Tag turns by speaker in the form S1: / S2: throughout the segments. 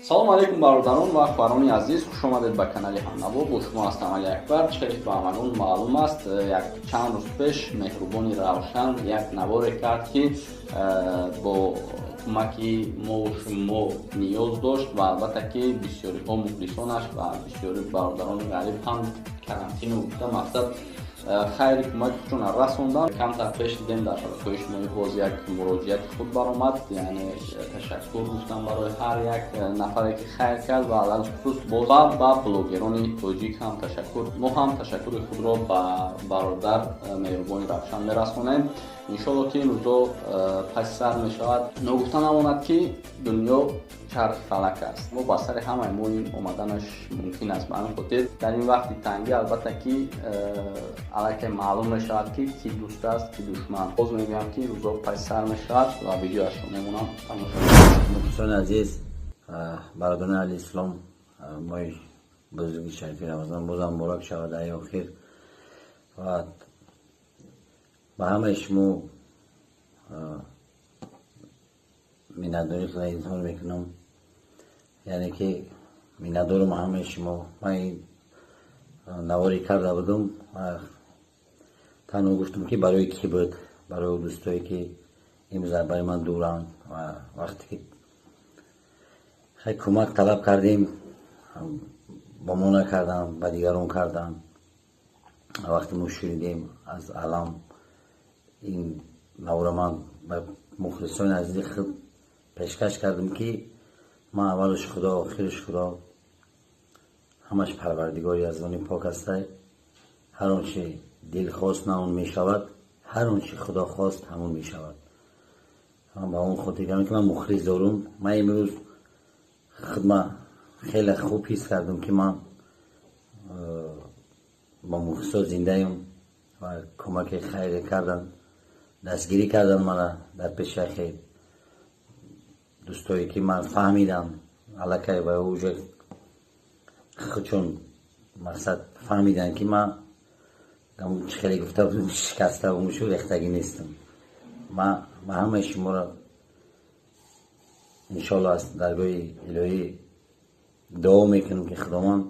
S1: Салому алейкум, бародарон ва хоҳарони азиз, хушомадед ба канали Ҳамнаво. Бо шумо ҳастам Али Акбар. Чӣ ба ҳамагон маълум аст, як чанд рӯз пеш Меҳрубони Равшан як наворе кард, ки бо кӯмаки мову шумо ниёз дошт ва албатта ки бисёриҳо мухлисонаш ва бисёри бародарони ғариб ҳам карантину гуфта мақсад хайри кӯмаки худшона расонданд. Камтар пеш дидем, дар шабакаҳои иҷтимоӣ боз як муроҷиати худ баромад, яъне ташаккур гуфтам барои ҳар як нафаре, ки хайр кард ва алалхусус боз ба блогерони тоҷик ҳам ташаккур. Мо ҳам ташаккури худро ба бародар Меҳрубони Равшан мерасонем. Иншолло, ки ин рӯзо паси сар мешавад. Ногуфта намонад, ки дунё чархи фалак аст мо ба сари ҳамаи мо ин омаданаш мумкин аст. Ба ҳамин хотир дар ин вақти тангӣ, албатта ки, аллакай маълум мешавад, ки ки дӯст аст, ки душман. Боз мегӯям, ки рӯзо паси сар мешавад ва видеоашро мемонам, тамошо.
S2: Мухлисони азиз, бародарони аҳли ислом, моҳи бузурги шарифи Рамазон бозам муборак шавад. Дар охир ва ба ҳамаи шумо миннатдорӣ худро изҳор мекунам, яъне ки миннатдорам ҳамаи шумо. Ман ин наворе карда будам, танҳо гуфтам, ки барои кӣ буд: барои дӯстое, ки имрӯз барои ман дуранд. Ва вақте ки хеле кӯмак талаб кардем, ба мо накарданд, ба дигарон карданд. Вақте мо шунидем аз алам, ин навора ман ба мухлисони азизи худ пешкаш кардам, ки ман аввалаш Худо, охираш Худо, ҳамаш Парвардигори Яздони пок ҳастай. Ҳар он чи дил хост, на он мешавад, ҳар он чи Худо хост, ҳамон мешавад. Ман ба он хотир кардам, ки ман мухлис дорум. Ман имрӯз худма хеле хуб ҳис кардам, ки ман бо мухлисо зиндаем ва кӯмаки хайре кардан, дастгирӣ кардан мана дар пеши яхе дӯстое, ки ман фаҳмидам, аллакай ва уже худшон мақсад фаҳмиданд, ки ман хеле гуфта будам, шикаста мушу рехтагӣ нестам. Ман ба ҳамаи шуморо, иншоалло, аз даргоҳи илоҳӣ дуо мекунам, ки Худованд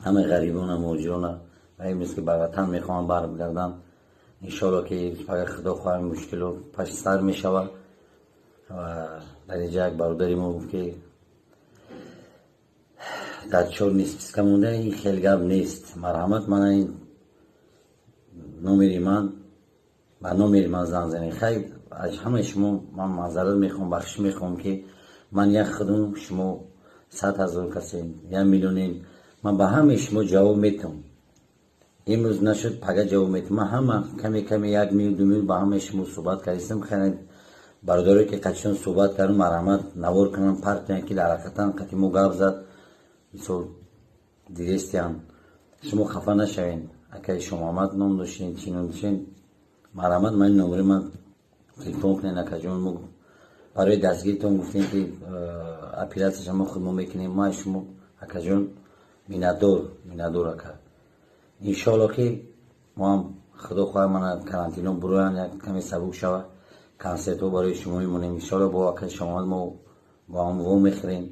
S2: ҳамаи ғарибона, муҳоҷирона ва имрӯз ки ба ватан мехоҳанд баргарданд, иншоалло, ки агар Худо хоҳад, мушкило паши сар мешавад. Ва дар инҷа як бародари мо гуфт, ки дар чёрный списка монда. Ин хел гап нест. Марҳамат, мана ин номери ман, ба номери ман занг занед. Хайр, аз ҳамаи шумо ман маъзарат мехоҳам, бахшиш мехоҳам, ки ман як худум, шумо 100 000 касем, 1 миллионем. Ман ба ҳамаи шумо ҷавоб метавам. Имрӯз нашуд, пага ҷавоб метавам. Ман ҳама каме каме, як минут, 2 минут ба ҳамаи шумо суҳбат кардистам. Хеле бародарое, ки қатишон суҳбат кардам, марҳамат, навор кунам, парк кунам, ки дар ҳақиқатан қати мо гап зад. Мисол, дидестиям, шумо хафа нашавед. Акаи Шомуҳаммад ном доштем, чӣ ном доштем, марҳамат, ман номери ман телефон кунед. Акаҷон, мо барои дастгиритон гуфтем, ки оператсияша мо худ мо мекунем. Ма шумо, акаҷон, миннатдор, миннатдор, ака. Иншоалло, ки мо ҳам, Худо хоҳад, мана карантино буроянд, як каме сабук шавад, консертҳо барои шумо мемонем. Иншоалло, бо акаи Шомуҳаммад мо бо ҳам во мехӯрем,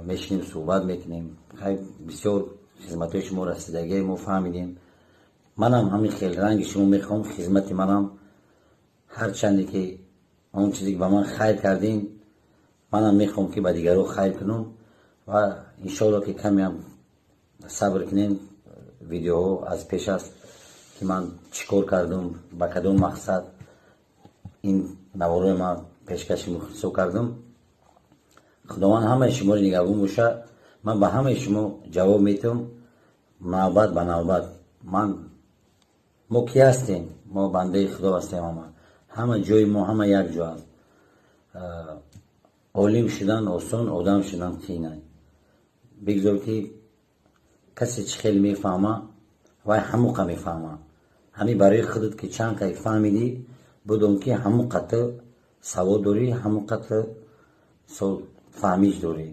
S2: мешинем, суҳбат мекунем. Хай, бисёр хизматҳои шумо расидагие мо фаҳмидем. Манам ҳамин хел ранги шумо мехоҳам хизмати манам. Ҳарчанде ки он чизе ки ба ман хайр кардем, манам мехоҳам, ки ба дигарон хайр кунам. Ва иншоалло, ки камеам сабр кунем, видеоҳо аз пеш аст, ки ман чӣ кор кардам, ба кадом мақсад ин наворои ман пешкаши мухлисо кардам. Худованд ҳамаи шуморо нигаҳбон бошад. Ман ба ҳамаи шумо ҷавоб метавам навбат ба навбат. Ман мо кӣ ҳастем? Мо бандаи Худо ҳастем. Ҳама ҷои мо ҳама як ҷо аст. Олим шудан осон, одам шудан қийин. Бигзор, ки касе чӣ хел мефаҳма, вай ҳамуқа мефаҳма. Ҳамин барои худат ки чанд қай фаҳмидӣ, будон, ки ҳамун қати савод дорӣ, ҳамун қати фаҳмиш дорӣ.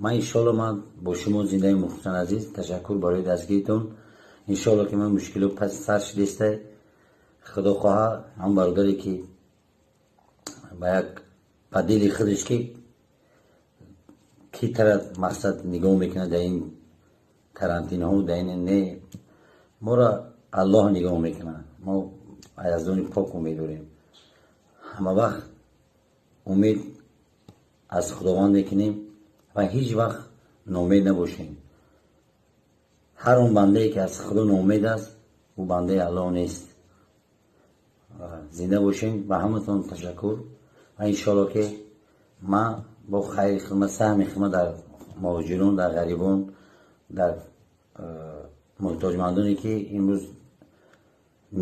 S2: Ман, иншоалло, ман бо шумо зиндаи. Мухлисон азиз, ташаккур барои дастгиритон. Иншоалло, ки ман мушкило пас сар шудеста. Худо хоҳа, ҳам бародаре, ки ба як ба дили худаш ки Ки тара мақсад нигоҳ мекунад дар ин карантинҳо, дар ин не, моро Аллоҳ нигоҳ мекунад. Мо аз дони пок умед дорем. Ҳама вақт умед аз Худованд мекунем ва ҳеҷ вақт ноумед набошем. Ҳар он бандае ки аз Худо ноумед аст, ӯ бандаи Аллоҳ нест. Зинда бошем. Ба ҳаматон ташаккур ва иншоалло ки ман бо хайри хидмат, саҳми хидмат дар муҳоҷирон, дар ғарибон, дар муҳтоҷмандоне ки имрӯз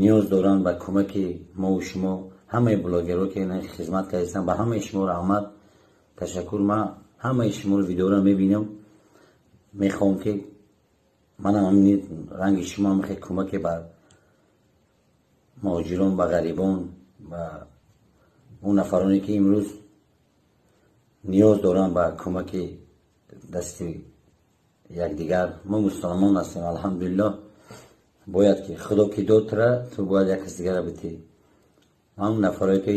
S2: ниёз доранд ба кӯмаки мову шумо, ҳамаи блогерҳо ки хизмат кардастанд, ба ҳамаи шумо раҳмат, ташаккур. Ман ҳамаи шуморо видеоро мебинам, мехоҳам ки манам ҳамин ранги шумо ҳам хеле кӯмаке ба муҳоҷирон, ба ғарибон, ба он нафароне ки имрӯз ниёз доранд ба кӯмаки дасти якдигар. Мо мусулмон ҳастем, алҳамдулиллоҳ. Бояд ки Худо ки дод тура, ту бояд як кас дигара битӣ. Ҳамон нафарое ки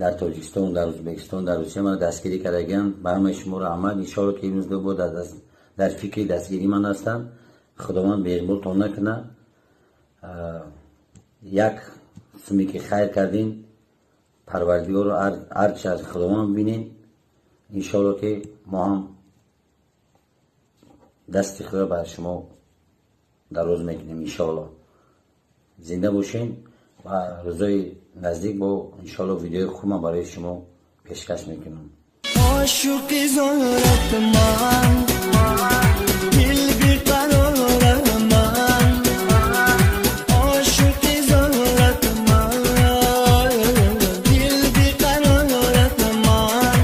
S2: дар Тоҷикистон, дар Ӯзбекистон, дар Русия маро дастгирӣ кардагианд, ба ҳамаи шумо раҳмат. Иншоалло ки имрӯз бо дар фикри дастгирии ман ҳастанд. Худованд беиқболтон накунад. Як суме ки хайр кардин, Парвардигорро ҳарчи аз Худованд бибинем. Иншоалло ки мо ҳам дасти худро ба шумо дароз мекунем. Иншоалло зинда бошем ва рӯзои наздик бо иншоалло видеои хуб ман барои шумо пешкаш мекунам.
S3: Ошиқи зорат ман, дил беқарорам ман, ошиқи зорат ман, дил беқарорам ман.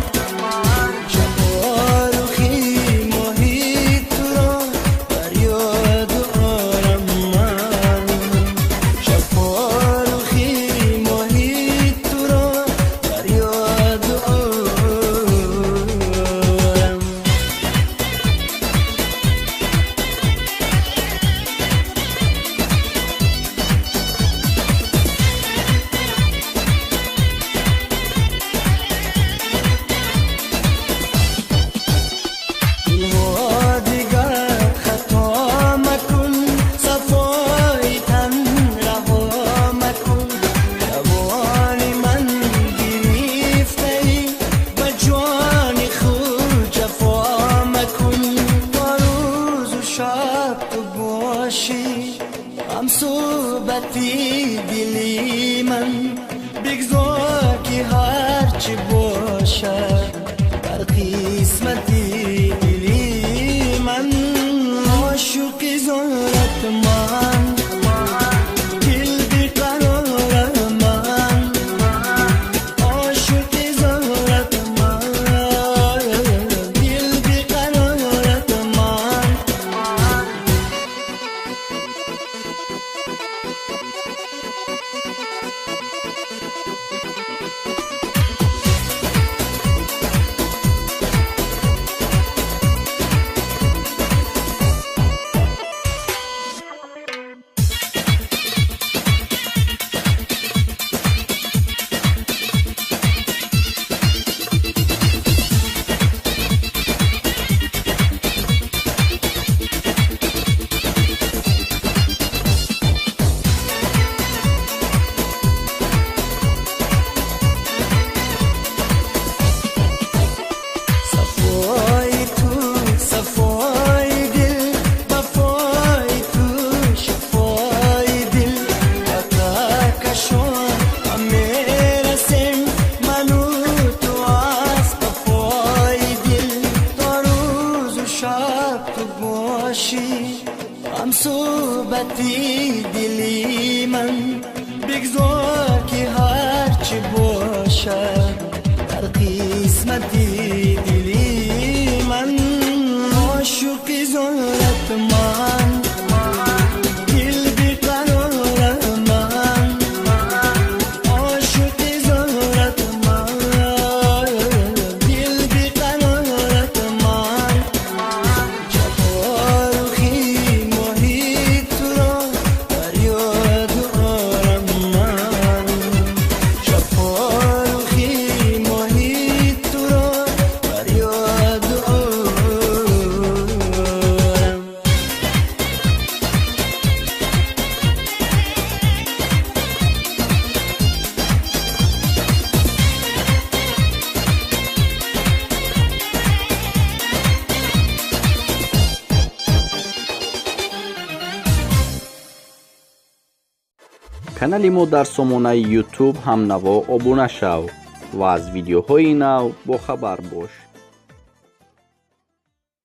S3: Шаборухи моҳи туро дар ёд орам ман, шаборухи моҳи туро дар ёд орам. Дилҳо дигар хато макун, сафои тан раҳо макун. Равони ман гирифтаӣ, ба ҷони худ ҷафо макун. То рӯзу шаб ту бошӣ ҳамсӯҳбати дили ман, бигзор ки ҳарчи бошад бар қисмати дили ман. Ошиқи зорат ман, дил беқарорам ман, ошиқи зорат ман, дил беқарорам ман. Сафои ту сафои дил, вафои ту шифои дил. Ба каҳкашон мерасем ману ту аз қафои дил. То рӯзу шаб ту бошӣ ҳамсӯҳбати дили ман, бигзор ки ҳарчи бошад дар қисмати дили ман. Ошиқи зорат ман, дил беқарорам ман, ошиқи зорат ман, дил беқарорам ман. Шаборухи моҳи туро дар ёд орам ман, шаборухи моҳи туро
S1: Канали мо дар сомонаи YouTube «Ҳамнаво» обуна шав ва аз видеоҳои нав бохабар бош.